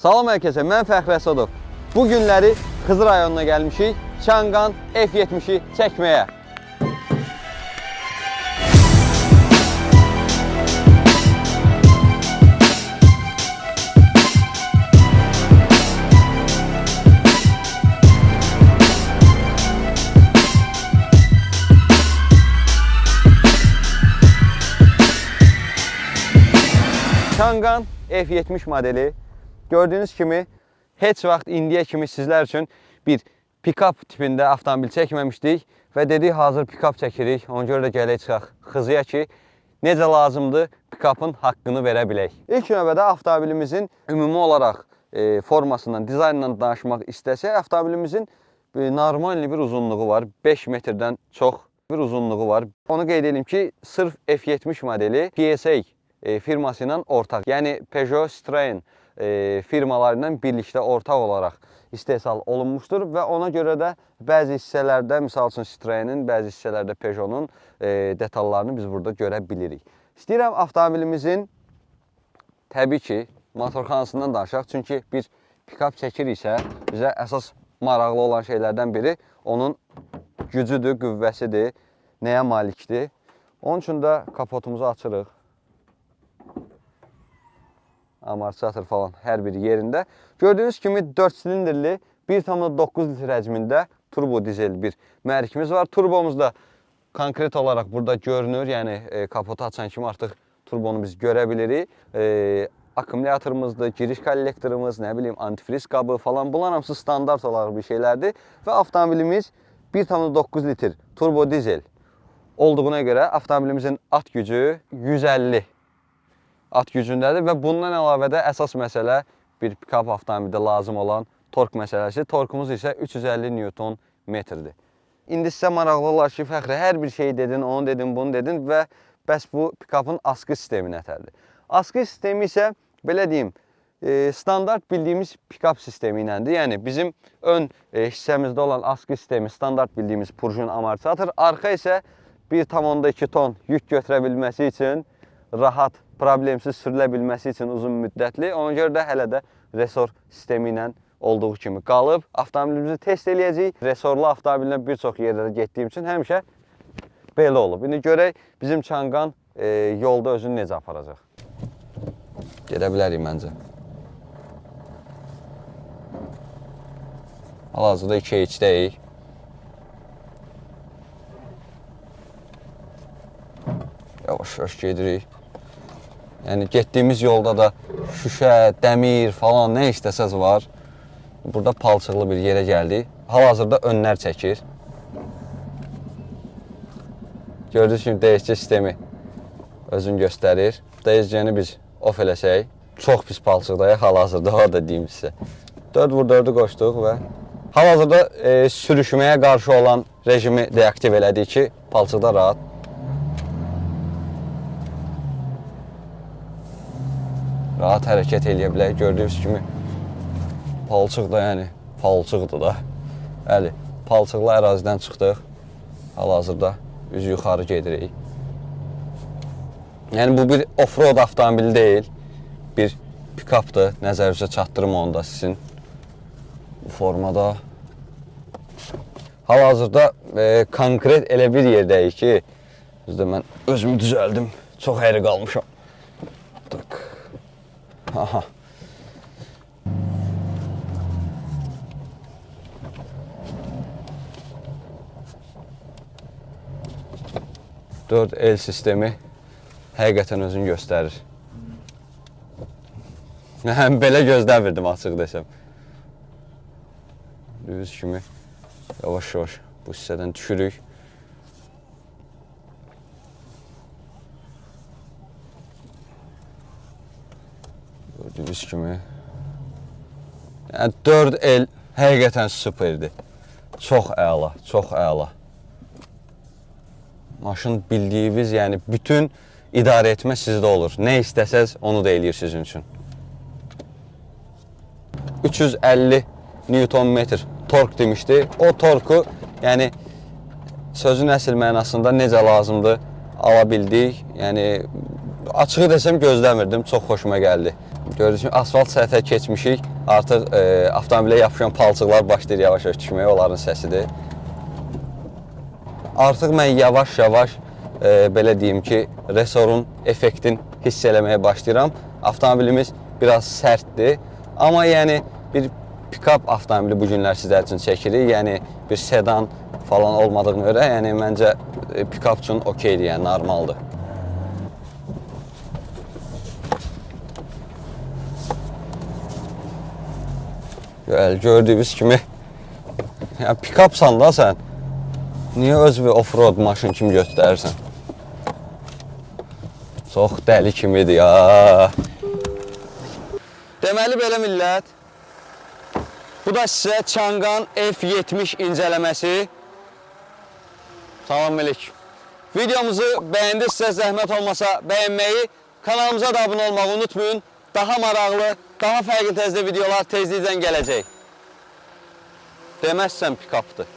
Salam hər kəsə, mən Fəxri Əsədov. Bu günləri Xızı rayonuna gəlmişik, Changan F70-i çəkməyə. Changan F70 modeli gördüyünüz kimi heç vaxt indiyə kimi sizlər üçün bir pikap tipində avtomobil çəkməmişdik və dedik hazır pikap çəkirik. Ona görə də gələk çıxaq Xızıya ki, necə lazımdır pikapın haqqını verə bilək. İlk növbədə avtomobilimizin ümumi olaraq formasından, dizaynından danışmaq istəsək, avtomobilimizin normal bir uzunluğu var. 5 metrdən çox bir uzunluğu var. Onu qeyd edim ki, sırf F70 modeli PSA firması ilə ortaq, yəni Peugeot Citroen firmaları ilə birlikdə ortaq olaraq istehsal olunmuşdur və ona görə də bəzi hissələrdə, misal üçün Citroenin, bəzi hissələrdə Peugeot-un detallarını biz burada görə bilirik. İstəyirəm avtomobilimizin təbii ki, motorxanasından danışaq. Çünki bir pikap çəkiriksə, bizə əsas maraqlı olan şeylərdən biri onun gücüdür, qüvvəsidir, nəyə malikdir. Onun üçün də kapotumuzu açırıq. Amortisator falan hər biri yerində. Gördüyünüz kimi 4 silindrli 1,9 litr həcmində turbo dizel bir mühərrikimiz var. Turbomuz da konkret olaraq burada görünür. Yəni kapotu açan kimi artıq turbonu biz görə bilirik. Akkumulyatorumuzdur, giriş kollektorumuz, nə bilim antifriz qabı falan, bunlar hamısı standart olaraq bir şeylərdir və avtomobilimiz 1,9 litr turbo dizel olduğuna görə avtomobilimizin at gücü 150 at gücündədir və bundan əlavə də əsas məsələ bir pikap avtomobildə lazım olan tork məsələsi. Torkumuz isə 350 Newton metrdir. İndi sizə maraqlı olar ki, Fəxri, hər bir şey dedin, onu dedin, bunu dedin və bəs bu pikapın askı sistemi nətərdir? Askı sistemi isə belə deyim, standart bildiyimiz pikap sistemi iləndir. Yəni bizim ön hissəmizdə olan askı sistemi standart bildiyimiz purjun amortisator, arxa isə 1,2 ton yük götürə bilməsi üçün rahat, problemsiz sürülə bilməsi üçün uzun müddətli. Ona görə də hələ də resor sistemi ilə olduğu kimi qalıb. Avtomobilimizi test eləyəcəyik. Resorlu avtomobillə bir çox yerlərə getdiyim üçün həmişə belə olub. İndi görək bizim Changan yolda özünü necə aparacaq. Gedə bilərik məncə. Hal-hazırda 2H-dəyik. Yavaş-yavaş gedirik. Yəni getdiyimiz yolda da şüşə, dəmir falan nə istəsəz var. Burada palçıqlı bir yerə gəldik. Hal-hazırda önlər çəkir. Gördüyünüz kimi DSG sistemi özünü göstərir. DSG-ni biz off eləsək, çox pis palçıqdayıq hal-hazırda, o da deyim sizə. 4x4-ü qoşduq və hal-hazırda sürüşməyə qarşı olan rejimi deaktiv elədik ki, palçıqda rahat hərəkət eləyə bilək. Gördüyünüz kimi palçıq da, yəni palçıqdır da. Bəli, palçıqlı ərazidən çıxdıq. Hal-hazırda üzü yuxarı gedirik. Yəni bu bir off-road avtomobili deyil, bir pikapdır. Nəzərinizə çatdırım onu da sizin bu formada. Hal-hazırda konkret elə bir yerdəyik ki, düzdür, mən özümü düzəldim. Çox əyri qalmışam. Tak. Aha. Dörd el sistemi həqiqətən özünü göstərir. Həm belə gözləmirdim açıq desəm. Gördüyünüz kimi yavaş-yavaş bu hissədən düşürük. Gördüyünüz kimi. Yəni 4 el həqiqətən superdir. Çox əla, çox əla. Maşın bildiyiniz, yəni bütün idarə etmə sizdə olur. Nə istəsəz onu da eləyir sizin üçün. 350 Newton metr tork demişdi. O torku, yəni sözün əsl mənasında necə lazımdır ala bildik. Yəni açığı desəm gözləmirdim. Çox xoşuma gəldi. Gördüyünüz kimi asfalt səthə keçmişik. Artıq avtomobilə yapışan palçıqlar başlayır yavaş-yavaş düşməyə, onların səsidir. Artıq mən yavaş-yavaş belə deyim ki, resorun effektin hiss eləməyə başlayıram. Avtomobilimiz biraz sərtdir, amma yəni bir pikap avtomobili bu günlər sizlər üçün çəkirik. Yəni bir sedan falan olmadığına görə, yəni məncə pikap üçün okeydir, yəni normaldır. Bəli, gördüyünüz kimi yəni pikapsan da sən. Niyə özünü off-road maşın kimi göstərirsən? Çox dəli kimidir ya. Deməli belə millət. Bu da sizə Changan F70 incələməsi. Salam əleykum. Videomuzu bəyəndinizsə zəhmət olmasa bəyənməyi, kanalımıza da abunə olmağı unutmayın. Daha maraqlı, daha fərqli təzdə videolar tezliklə gələcək. Deməzsən pikapdır.